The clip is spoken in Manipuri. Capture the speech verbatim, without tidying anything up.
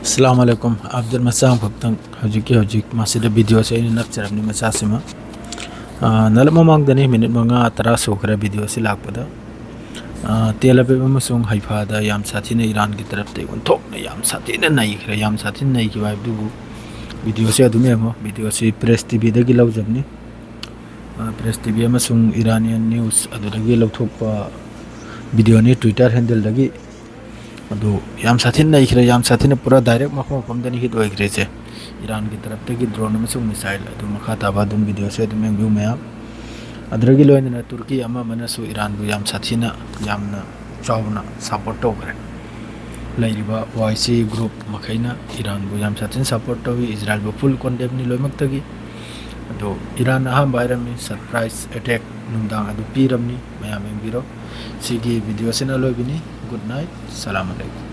ꯑꯁꯂꯥꯃꯨ ꯑꯂꯥꯏꯀꯨꯝ꯫ ꯑꯕꯗꯨꯜ ꯃꯆꯥ ꯑꯃꯈꯛꯇꯪ ꯍꯧꯖꯤꯛꯀꯤ ꯍꯧꯖꯤꯛ ꯃꯁꯤꯗ ꯚꯤꯗꯤꯑꯣꯁꯦ ꯑꯩꯅ ꯅꯞꯆꯔꯝꯅꯤ ꯃꯆꯥꯁꯤꯃ꯫ ꯑꯥ, ꯅꯂꯞ ꯃꯃꯥꯡꯗꯅꯤ, ꯃꯤꯅꯤꯠ ꯃꯉꯥ ꯇꯔꯥ ꯁꯨꯈ꯭ꯔꯦ ꯚꯤꯗꯤꯑꯣꯁꯤ ꯂꯥꯛꯄꯗ꯫ ꯑꯥ, ꯇꯦꯜ ꯑꯕꯤꯕ ꯑꯃꯁꯨꯡ ꯍꯩꯐꯥꯗ ꯌꯥꯝ ꯁꯥꯊꯤꯅ ꯏꯔꯥꯟꯒꯤ ꯇꯔꯞꯇꯒꯤ ꯑꯣꯟꯊꯣꯛꯅ ꯌꯥꯝ ꯁꯥꯊꯤꯅ ꯅꯩꯈ꯭ꯔꯦ꯫ ꯌꯥꯝ ꯁꯥꯊꯤꯅ ꯅꯩꯈꯤꯕ ꯍꯥꯏꯕꯗꯨꯕꯨ ꯚꯤꯗꯤꯑꯣꯁꯤ ꯑꯗꯨꯝ ꯌꯦꯡꯉꯣ꯫ ꯚꯤꯗꯤꯑꯣꯁꯤ ꯄ꯭ꯔꯦꯁ ꯇꯤꯚꯤꯗꯒꯤ ꯂꯧꯖꯕꯅꯤ꯫ ꯑꯥ, ꯄ꯭ꯔꯦꯁ ꯇꯤꯚꯤ ꯑꯃꯁꯨꯡ ꯏꯔꯥꯅꯤꯌꯟ ꯅ꯭ꯌꯨꯁ ꯑꯗꯨꯗꯒꯤ ꯂꯧꯊꯣꯛꯄ ꯚꯤꯗꯤꯑꯣꯅꯤ, ꯇ꯭ꯋꯤꯇꯔ ꯍꯦꯟꯗꯜꯗꯒꯤ꯫ ꯑꯗꯨ ꯌꯥꯝ ꯁꯥꯊꯤꯅ ꯅꯩꯈ꯭ꯔꯦ, ꯌꯥꯝ ꯁꯥꯊꯤꯅ ꯄꯨꯔꯥ ꯗꯥꯏꯔꯦꯛ ꯃꯐꯝ ꯃꯐꯝꯗꯅꯤ ꯍꯤꯠ ꯑꯣꯏꯈ꯭ꯔꯤꯁꯦ꯫ ꯏꯔꯥꯟꯒꯤ ꯇꯔꯞꯇꯒꯤ ꯗ꯭ꯔꯣꯟ ꯑꯃꯁꯨꯡ ꯃꯤꯁꯥꯏꯜ ꯑꯗꯨ ꯃꯈꯥ ꯇꯥꯕ ꯑꯗꯨꯝ ꯚꯤꯗꯤꯑꯣꯁꯦ ꯑꯗꯨꯝ ꯌꯦꯡꯕꯤꯌꯨ ꯃꯌꯥꯝ꯫ ꯑꯗꯨꯗꯒꯤ ꯂꯣꯏꯅꯅ ꯇꯨꯔꯀꯤ ꯑꯃ ꯑꯃꯅꯁꯨ ꯏꯔꯥꯟꯕꯨ ꯌꯥꯝ ꯁꯥꯊꯤꯅ, ꯌꯥꯝꯅ ꯆꯥꯎꯅ ꯁꯄꯣꯔꯠ ꯇꯧꯈ꯭ꯔꯦ꯫ ꯂꯩꯔꯤꯕ ꯋꯥꯏ ꯁꯤ ꯒ꯭ꯔꯨꯞ ꯃꯈꯩꯅ ꯏꯔꯥꯟꯕꯨ ꯌꯥꯝ ꯁꯥꯊꯤꯅ ꯁꯄꯣꯔꯠ ꯇꯧꯏ꯫ ꯏꯖꯔꯥꯏꯜꯕꯨ ꯐꯨꯜ ꯀꯣꯟꯗꯦꯝꯅꯤ ꯂꯣꯏꯅꯃꯛꯇꯒꯤ꯫ ꯑꯗꯣ ꯏꯔꯥꯟ ꯑꯍꯥꯟꯕ ꯍꯥꯏꯔꯝꯃꯤ, ꯁꯔꯄ꯭ꯔꯥꯏꯖ ꯑꯦꯇꯦꯛ ꯅꯨꯡꯗꯥꯡ ꯑꯗꯨ ꯄꯤꯔꯝꯅꯤ꯫ ꯃꯌꯥꯝ ꯌꯦꯡꯕꯤꯔꯣ꯫ ꯁꯤꯒꯤ ꯚꯤꯗꯤꯑꯣꯁꯤꯅ ꯑꯂꯣꯏꯕꯅꯤ꯫ Good night. ꯁꯂꯥꯝ ꯑꯂꯩꯀꯨꯝ꯫